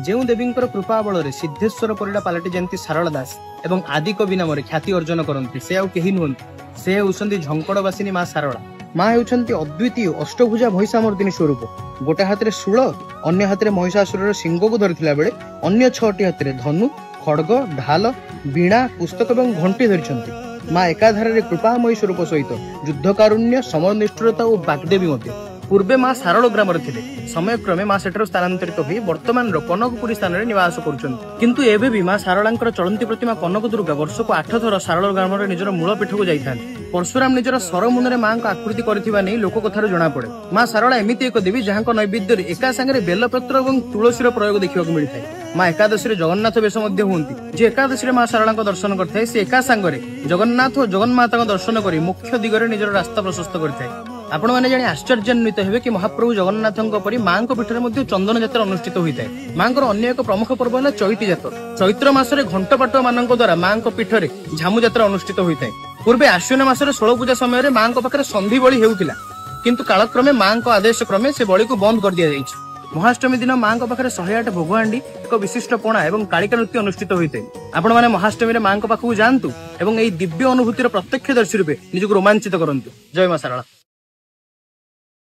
ଯେଉଁ ଦେବୀଙ୍କର କୃପା ବଳରେ ସିଦ୍ଧେଶ୍ୱର ପରିଡ଼ା ପାଲଟି ଯାଆନ୍ତି ସାରଳା ଦାସ ଏବଂ ଆଦିକବି ନାମରେ ଖ୍ୟାତି ଅର୍ଜନ କରନ୍ତି, ସେ ଆଉ କେହି ନୁହନ୍ତି, ସେ ହେଉଛନ୍ତି ଝଙ୍କଡ଼ବାସିନୀ ମା ସାରଳା। ମା ହେଉଛନ୍ତି ଅଦ୍ୱିତୀୟ ଅଷ୍ଟଭୁଜା ମହିଷାମର୍ଦିନୀ ସ୍ୱରୂପ। ଗୋଟେ ହାତରେ ଶୂଳ, ଅନ୍ୟ ହାତରେ ମହିଷାସୁରର ସିଂହକୁ ଧରିଥିଲା ବେଳେ ଅନ୍ୟ 6ଟି ହାତରେ ଧନୁ, ଖଡ୍ଗ, ଢାଲ, ବୀଣା, ପୁସ୍ତକ ଏବଂ ଘଣ୍ଟି ଧରିଛନ୍ତି। ମା ଏକାଧାରରେ କୃପାମୟୀ ସ୍ୱରୂପ ସହିତ ଯୁଦ୍ଧକାରୁଣ୍ୟ, ସମନିଷ୍ଠୁରତା ଓ ବାଗ୍ଦେବୀ ମଧ୍ୟ। ପୂର୍ବେ ମା ସାରଳ ଗ୍ରାମରେ ଥିଲେ। ସମୟକ୍ରମେ ମା ସେଠାରୁ ସ୍ଥାନାନ୍ତରିତ ହୋଇ ବର୍ତ୍ତମାନର କନକପୁରୀ ସ୍ଥାନରେ ନିବାସ କରୁଛନ୍ତି। କିନ୍ତୁ ଏବେ ବି ମା ଶାରଳାଙ୍କର ଚଳନ୍ତି ପ୍ରତିମା କନକ ଦୁର୍ଗା ବର୍ଷକୁ 8 ଥର ସାରଳ ଗ୍ରାମରେ ନିଜର ମୂଳ ପୀଠକୁ ଯାଇଥାନ୍ତି। ପରଶୁରାମ ନିଜର ସରମୁନରେ ମାଙ୍କ ଆକୃତି କରିଥିବା ନେଇ ଲୋକକଥାରୁ ଜଣାପଡେ। ମା ଶାରଳା ଏମିତି ଏକ ଦେବୀ ଯାହାଙ୍କ ନୈବେଦ୍ୟରେ ଏକା ସାଙ୍ଗରେ ବେଲପତ୍ର ଏବଂ ତୁଳସୀର ପ୍ରୟୋଗ ଦେଖିବାକୁ ମିଳିଥାଏ। ମା ଏକାଦଶୀରେ ଜଗନ୍ନାଥ ବେଶ ମଧ୍ୟ ହୁଅନ୍ତି। ଯେ ଏକାଦଶୀରେ ମା ଶାରଳାଙ୍କ ଦର୍ଶନ କରିଥାଏ, ସେ ଏକା ସାଙ୍ଗରେ ଜଗନ୍ନାଥ ଓ ଜଗନ୍ମାତାଙ୍କ ଦର୍ଶନ କରି ମୁଖ୍ୟ ଦିଗରେ ନିଜର ରାସ୍ତା ପ୍ରଶସ୍ତ କରିଥାଏ। ଆପଣମାନେ ଜାଣି ଆଶ୍ଚର୍ଯ୍ୟାନ୍ୱିତ ହେବେ କି ମହାପ୍ରଭୁ ଜଗନ୍ନାଥଙ୍କ ପରି ମାଙ୍କ ପୀଠରେ ମଧ୍ୟ ଚନ୍ଦନ ଯାତ୍ରା ଅନୁଷ୍ଠିତ ହୋଇଥାଏ। ମାଙ୍କର ଅନ୍ୟ ଏକ ପ୍ରମୁଖ ପର୍ବ ହେଲା ଚୈତି ଯାତ୍ରା। ଚୈତ୍ର ମାସରେ ଘଣ୍ଟପାଟୁଆ ମାନଙ୍କ ଦ୍ୱାରା ମାଙ୍କ ପୀଠରେ ଝାମୁ ଯାତ୍ରା ଅନୁଷ୍ଠିତ ହୋଇଥାଏ। ପୂର୍ବେ ଆଶ୍ୱିନ ମାସରେ ଷୋଳ ପୂଜା ସମୟରେ ମାଙ୍କ ପାଖରେ ସନ୍ଧି ବଳି ହେଉଥିଲା, କିନ୍ତୁ କାଳକ୍ରମେ ମାଙ୍କ ଆଦେଶ କ୍ରମେ ସେ ବଳିକୁ ବନ୍ଦ କରିଦିଆଯାଇଛି। ମହାଷ୍ଟମୀ ଦିନ ମାଙ୍କ ପାଖରେ 108 ଭୋଗ ହାଣ୍ଡି, ଏକ ବିଶିଷ୍ଟ ପଣା ଏବଂ କାଳିକା ନୃତ୍ୟ ଅନୁଷ୍ଠିତ ହୋଇଥାଏ। ଆପଣମାନେ ମହାଷ୍ଟମୀରେ ମାଙ୍କ ପାଖକୁ ଯାଆନ୍ତୁ ଏବଂ ଏହି ଦିବ୍ୟ ଅନୁଭୂତିର ପ୍ରତ୍ୟକ୍ଷଦର୍ଶୀ ରୂପେ ନିଜକୁ ରୋମାଞ୍ଚିତ କରନ୍ତୁ। ଜୟ ମା ଶାରଳା।